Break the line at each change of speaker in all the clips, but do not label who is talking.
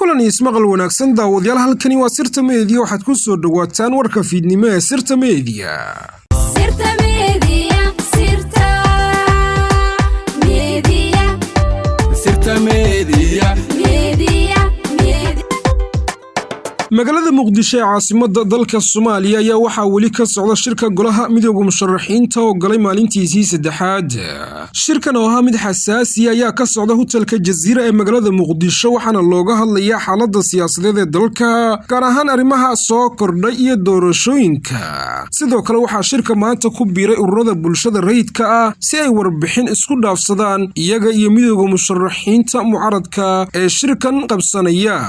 Kulan iyo ismaqal wanaagsan, daawadayaal. Halkani waa Sirta Media. Waxaad ku soo dhowaataan warka fiidnimo ee Sirta Media.
Sirta Media, Sirta Media.
Sirta Media.
Media, Media.
Magaalada Muqdisho ee caasimada dalka Soomaaliya ayaa waxaa weli ka socda shirka Golaha Midooda Musharaxiinta oo galay maalintiisii saddexaad. Shirkan oo ahaa mid xasaasiya ayaa ka socda hotelka Jaziira ee magaalada Muqdisho, waxaana looga hadlayaa xaalada siyaasadeed ee dalka, gaar ahaan arrimaha soo kordhay iyo doorashooyinka. Sidoo kale waxaa shirka maanta ku biiray ururada bulshada rayidka ah si ay warbixin isku dhaafsadaan iyaga iyo midooda musharaxiinta mucaradka ee shirkan qabsanaya.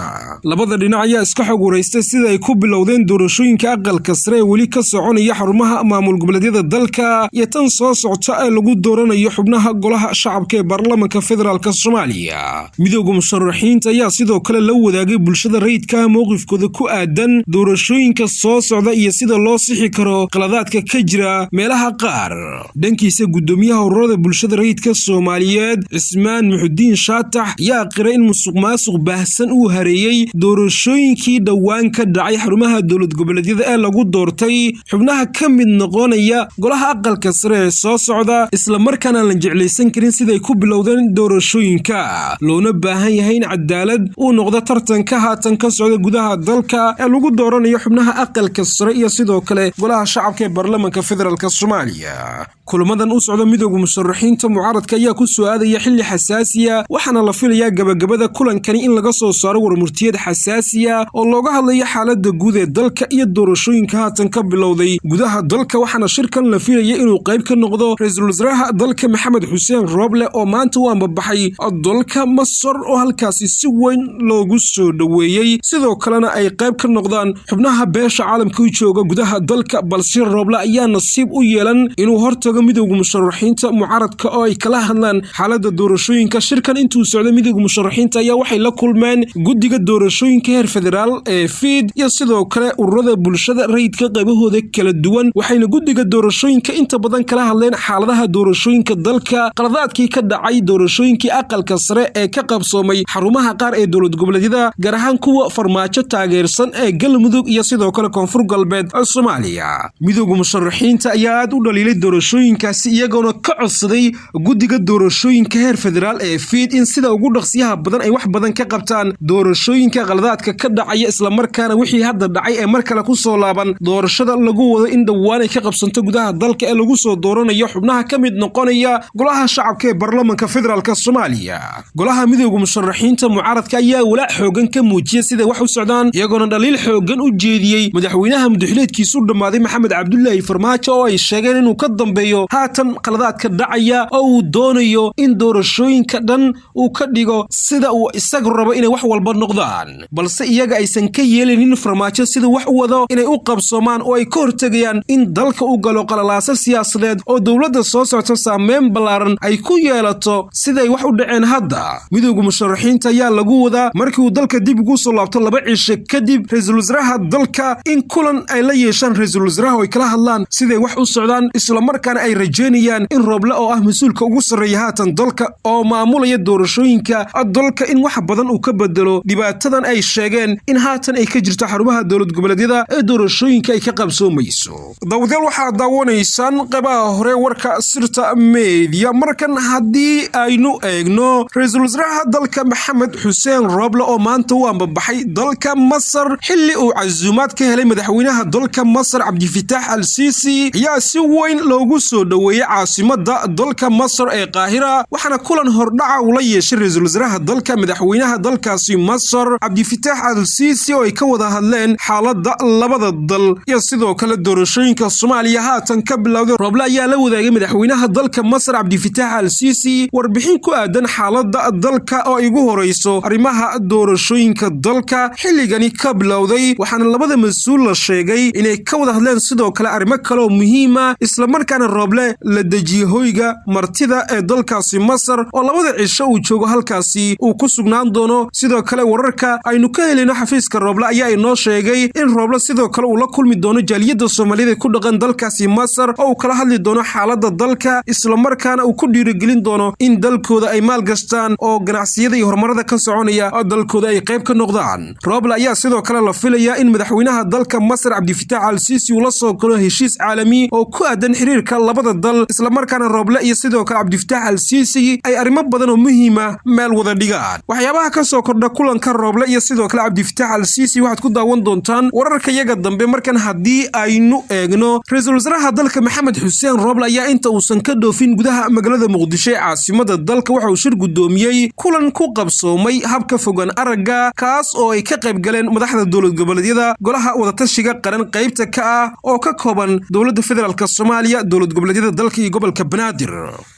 Labada dhinac ayaa iska xog wareystay sida ay ku bilowdeen doorashooyinka aqalka sare ee weli ka soconaya xarumaha maamul goboleedyada dalka iyo tan soo socota ee lagu dooranayo xubnaha Golaha Shacabka ee Baarlamanka Federaalka Soomaaliya. Midooda musharaxiinta ayaa sidoo kale la wadaagay bulshada rayidka mowqifkooda ku aadan doorashooyinka soo socda iyo sida loo sixi karo qaladaadka ka jira meelaha qaar. Dhankiisa, gudoomiyaha ururada bulshada rayidka Soomaaliyeed, Cismaan Muxudiin Shaatax, ayaa qiray in musuq maasuq baahsan uu hareeyey doorashooyinkii dhowaan ka dhacay xarumaha dowlad goboleedyada ee lagu doortay xubnaha ka mid noqonaya golaha aqalka sare ee soo socda, islamarkaana aan la jeclaysan karin siday ku bilowdeen doorashooyinka, loona baahan yahay in cadaalad uu noqdo tartanka haatan ka socda gudaha dalka ee lagu dooranayo xubnaha aqalka sare iyo sidoo kale Golaha Shacabka ee Baarlamanka Federaalka Soomaaliya. Kulamadan u socda midooda musharaxiinta mucaaradka ayaa ku soo aadaya xilli xasaasiya, waxaana la filayaa gabagabada kulankani in laga soo saaro warmurtiyad xasaasiya oo looga hadlayo xaalada guud ee dalka iyo doorashooyinka haatan ka bilowday gudaha dalka. Waxaana shirkan la filaya inuu qayb ka noqdo ra-iisul wasaaraha dalka, Maxamed Xuseen Rooble, oo maanta u ambabaxay dalka Masar oo halkaasi si weyn loogu soo dhoweeyey, sidoo kalena ay qayb ka noqdaan xubnaha beesha caalamka u jooga gudaha dalka. Balse Rooble ayaa nasiib u yeelan inuu hortago midowda musharaxiinta mucaaradka oo ay kala hadlaan xaalada doorashooyinka. Shirkan intuu socday, midowda musharaxiinta ayaa waxay la kulmeen guddiga doorashooyinka heer federaal ee FIID iyo sidoo kale ururada bulshada rayidka qaybahooda kala duwan, waxayna guddiga doorashooyinka inta badan kala hadleen xaaladaha doorashooyinka dalka, qaladaadkii ka dhacay doorashooyinkii aqalka sare ee ka qabsoomay xarumaha qaar ee dowlad goboleedyada, gaar ahaan kuwa Farmaajo taageersan ee Galmudug iyo sidoo kale Koonfur Galbeed Soomaaliya. Midowda musharaxiinta ayaa aad u dhaliilay doorashooyinkaasi, iyagoona ka codsaday guddiga doorashooyinka heer federaal ee FIID in sida ugu dhaqsiyaha badan ay wax badan ka qabtaan doorashooyinka qaladaadka ka dhacaya, islamarkaana wixii hadda dhacay ee mar kale ku soo laaban doorashada lagu wado in dhowaan ay ka qabsanto gudaha dalka ee lagu soo dooranayo xubnaha ka mid noqonaya Golaha Shacabka ee Baarlamanka Federaalka Soomaaliya. Golaha midowda musharaxiinta mucaaradka ayaa walaac xoogan ka muujiyay siday wax u socdaan, iyagoona dhaliil xoogan u jeediyey madaxweynaha mudaxileedkiisu dhammaaday, Maxamed Cabdulaahi Farmaajo, oo ay sheegeen inuu ka dambeeyo haatan qaladaadka dhacaya oo uu doonayo in doorashooyinka dhan uu ka dhigo sida uu isagu rabo inay wax walba noqdaan, balse iyaga aysan ka yeelaynin Farmaajo sida wax u wado inay u qabsoomaan oo ay ka hortegayaan in dalka u galo qalalaaso siyaasadeed oo dowladda soo socto saameyn ballaaran ay ku yeelato siday wax u dhaceen hadda. Midowda musharaxiinta ayaa lagu wadaa markii uu dalka dib ugu soo laabto 2 cisho kadib ra-iisul wasaaraha dalka in kulan ay la yeeshaan ra-iisul wasaaraha oo ay kala hadlaan siday wax u socdaan, islamarkaana ay rajeynayaan in Rooble, oo ah mas-uulka ugu sarreeya haatan dalka oo maamulaya doorashooyinka dalka, in wax badan uu ka bedelo dhibaatadan ay sheegeen in haatan ay ka jirto xarumaha dowlad goboleedyada ee doorashooyinka ay ka qabsoomayso. Daawadayaal, waxaad daawanaysaan qaybaha hore warka Sirta Media. Markan haddii aynu eegno, ra-iisul wasaaraha dalka, Maxamed Xuseen Rooble, oo maanta u ambabaxay dalka Masar xilli uu casuumaad ka helay madaxweynaha dalka Masar, Cabdifitaax Al Siisi, ayaa si weyn loogu soo dhoweeyey caasimada dalka Masar ee Qaahira. Waxaana kulan hordhaca uu la yeeshay ra-iisul wasaaraha dalka madaxweynaha dalkaasi Masar, Cabdifitaax Al Siisi, oo ay ka wada hadleen xaalada labada dal iyo sidoo kale doorashooyinka Soomaaliya haatan ka bilowday. Rooble ayaa la wadaagay madaxweynaha dalka Masar, Cabdifitaax Al Siisi, warbixin ku aadan xaalada dalka oo ay ugu horeyso arrimaha doorashooyinka dalka xilligani ka bilowday. Waxaana labada mas-uul la sheegay inay ka wada hadleen sidoo kale arrimo kale oo muhiima, islamarkaana Rooble la dejiyey hoyga martida ee dalkaasi Masar oo 2da cisho uu joogo halkaasi uu ku sugnaan doono. Sidoo kale, wararka aynu ka helayno xafiiska Rooble ayaa inoo sheegay in Rooble sidoo kale uu la kulmi doono jaaliyadda Soomaaliyeed ee ku dhaqan dalkaasi Masar, oo uu kala hadli doono xaaladda dalka, islamarkaana uu ku dhiirigelin doono in dalkooda ay maalgashtaan oo ganacsiyada iyo horumarada ka soconaya dalkooda ay qayb ka noqdaan. Rooble ayaa sidoo kale la filayaa in madaxweynaha dalka Masar Cabdifitaax Al Siisi uu la soo galo heshiis caalami oo ku aadan xiriirka labada dal, islamarkaana Rooble iyo sidoo kale Cabdifitaax Al Siisi ay arrimo badan oo muhiima meel wada dhigaan. Waxyaabaha ka soo kordha kulanka Rooble iyo sidoo kale Cabdifitaax Al Siisi waxaad ku daawan doontaan wararka yaga dambe. Markan haddii aynu eegno, ra-iisul wasaaraha dalka Maxamed Xuseen Rooble ayaa inta uusan ka dhoofin gudaha magaalada Muqdisho ee caasimada dalka waxa uu shir guddoomiyey kulan ku qabsoomay habka fogaan aragga, kaas oo ay ka qayb galeen madaxda dowlad goboleedyada golaha wadatashiga qaran qaybta ka ah, oo ka kooban dowladda federaalka Soomaaliya, dowlad goboleedyada dalka iyo gobolka Banaadir.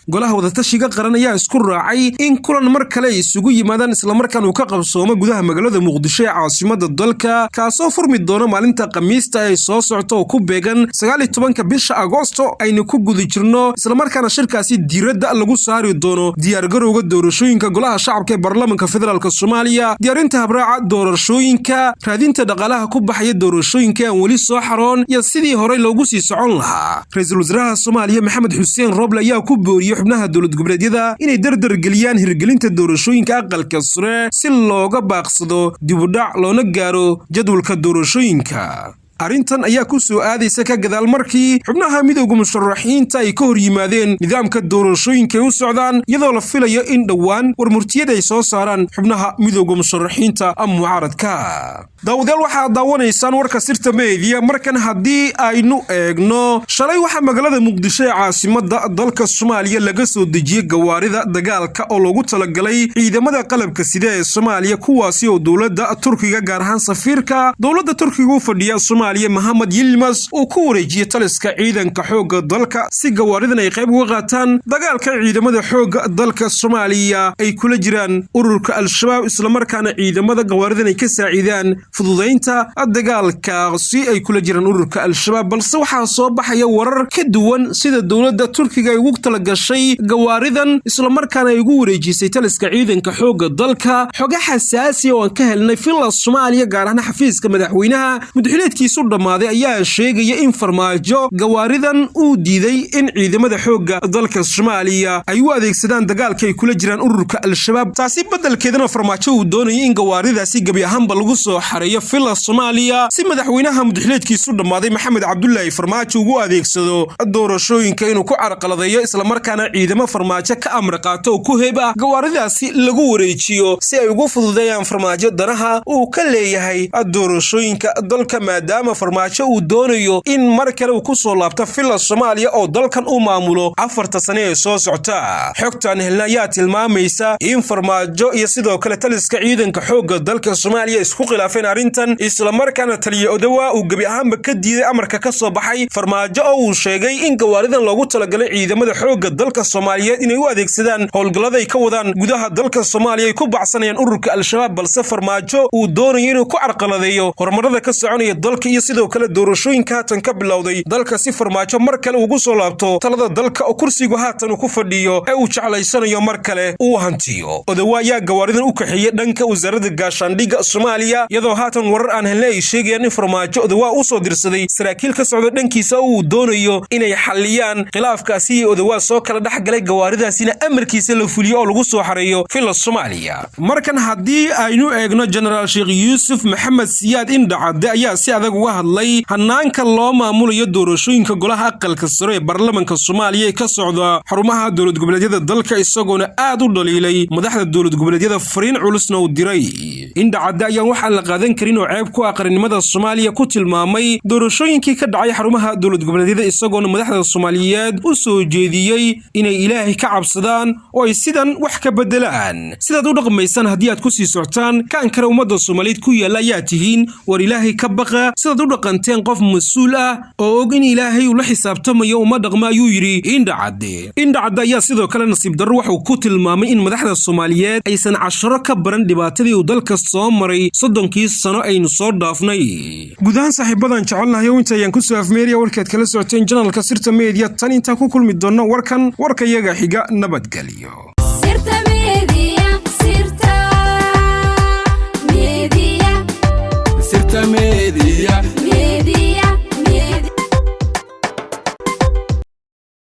Golaha wadatashiga qaran ayaa isku raacay in kulan mar kale ay isugu yimaadaan, islamarkaan uu ka qabsoomo gudaha magaalada Muqdisho ee caasimada dalka, kaasoo furmi doono maalinta Khamiista ay soo socto oo ku beegan 19-ka bisha Agoosto aynu ku guda jirno, islamarkaana shirkaasi diiradda lagu saari doono diyaargarowga doorashooyinka golaha shacabka ee baarlamanka federaalka Soomaaliya, diyaarinta habraaca doorashooyinka, raadinta dhaqaalaha ku baxaya doorashooyinka aan weli soo xaroon iyo sidii horey loogu sii socon lahaa. Ra-iisul wasaaraha Soomaaliya Maxamed Xuseen Roble ayaa ku booriyey xubnaha dowlad goboleedyada inay dardar geliyaan hirgelinta doorashooyinka aqalka sare si looga baaqsado dibudhac loona gaaro jadwalka doorashooyinka. Arrintan ayaa ku soo aadaysa ka gadaal markii xubnaha midowda musharaxiinta ay ka hor yimaadeen nidaamka doorashooyinka ay u socdaan, iyadoo la filayo in dhowaan warmurtiyada ay soo saaraan xubnaha midowda musharaxiinta mucaaradka. Daawadayaal, waxaad daawanaysaan warka Sirta Meediya. Markan haddii aynu eegno, shalay waxaa magaalada Muqdisho ee caasimada dalka Soomaaliya laga soo dejiyey gawaarida dagaalka oo loogu talagalay ciidamada qalabka sida ee Soomaaliya, kuwaasi oo dowladda Turkiga, gaar ahaan safiirka dowladda Turkiga u fadhiya Soomaaliya Mohamed Yilmas, uu ku wareejiyey taliska ciidanka xoogga dalka, si gawaaridan ay qayb uga qaataan dagaalka ciidamada xoogga dalka Soomaaliya ay kula jiraan ururka Al-Shabaab, islamarkaana ciidamada gawaaridan ay ka saacidaan fududaynta dagaalkaasi ay kula jiraan ururka Al-Shabaab. Balse waxaa soo baxaya warar ka duwan sida dowladda Turkiga ay ugu talagashay gawaaridan, islamarkaana ay ugu wareejisay taliska ciidanka xoogga dalka. Xoga xasaasi oo aan ka helnay Villa Soomaaliya, gaar ahaan xafiiska madaxweynaha mudxileedkiisu dhammaaday, ayaa sheegaya in Farmaajo gawaaridan uu diiday in ciidamada xoogga dalka Soomaaliya ay u adeegsadaan dagaalka ay kula jiraan ururka Al-Shabaab. Taasi beddelkeedana Farmaajo uu doonayay in gawaaridaasi gebi ahaanba lagu soo xareeyo Villa Soomaaliya, si madaxweynaha mudxileedkiisu dhammaaday Maxamed Cabdulaahi Farmaajo ugu adeegsado doorashooyinka inuu ku carqaladeeyo, islamarkaana ciidamo Farmaajo ka amar qaato oo ku heeb ah gawaaridaasi lagu wareejiyo, si ay ugu fududeeyaan Farmaajo danaha uu ka leeyahay doorashooyinka dalka, maadaama Farmaajo uu doonayo in mar kale uu ku soo laabto Villa Soomaaliya oo dalkan u maamulo 4-ta sane ee soo socta. Xogtaan helna ayaa tilmaamaysa in Farmaajo iyo sidoo kale taliska ciidanka xoogga dalka Soomaaliya isku khilaafeen arrintan, islamarkaana taliya Odawa uu gebi ahaanba ka diiday amarka ka soo baxay Farmaajo, oo uu sheegay in gawaaridan loogu talagalay ciidamada xoogga dalka Soomaaliyeed inay u adeegsadaan howlgallada ay ka wadaan gudaha dalka Soomaaliya ay ku bacsanayaan ururka Al-Shabaab, balse Farmaajo uu doonayo inuu ku carqaladeeyo horumarada ka soconaya dalka iyo sidoo kale doorashooyinka haatan ka bilowday dalka, si Farmaajo mar kale ugu soo laabto talada dalka oo kursigu haatan uu ku fadhiyo ee uu jeclaysanayo mar kale uu hantiyo. Odawa ayaa gawaaridan u kaxeeyey dhanka wasaaradda gaashaandhigga Soomaaliya, iyadoo haatan warar aan helnay ay sheegayaan in Farmaajo Odawa u soo dirsaday saraakiil ka socda dhankiisa oo uu doonayo inay xalliyaan khilaafkaasi iyo Odawa soo kala dhex galay, gawaaridaasina amarkiisa la fuliyo oo lagu soo xareeyo Villa Soomaaliya. Markan haddii aynu eegno, Jenaraal Sheekh Yuusuf Maxamed Siyaad Indhacadde ayaa si adag uga hadlay hanaanka loo maamulayo doorashooyinka golaha aqalka sare ee baarlamanka Soomaaliya ee ka socda xarumaha dowlad goboleedyada dalka, isagoona aad u dhaliilay madaxda dowlad goboleedyada, fariin culusna uu diray. Indhacadde ayaan waxaan la qaadan karin oo ceeb ku ah qarannimada Soomaaliya ku tilmaamay doorashooyinkii ka dhacay xarumaha dowlad goboleedyada, isagoona madaxda Soomaaliyeed u soo jeediyey inay Ilaahay ka cabsadaan oo ay sidan wax ka bedelaan. "Sidaad u dhaqmaysaan haddii aad ku sii soctaan, kaan kale ummadda Soomaaliyeed ku yaalla ayaa tihiin. War Ilaahay ka baqa. Sidaad u dhaqanteen qof mas-uul ah oo og in Ilaahay uu la xisaabtamayo uma dhaqma," ayuu yidhi Indhacadde. Indhacadde ayaa sidoo kale nasiib darro waxuu ku tilmaamay in madaxda Soomaaliyeed aysan casharo ka baran dhibaatadii uu dalka soo maray 30-kii sano aynu soo dhaafnay. Guud ahaan, saaxiibadan jecelnahay, inta ayaan kusoo afmeeriya warkaad kala socoteen channelka Sirta Media. Tan intaan ku kulmi doonno warkan warka iyaga xiga, nabadgelyo.
Sirta Media, Sirta Media.
Media.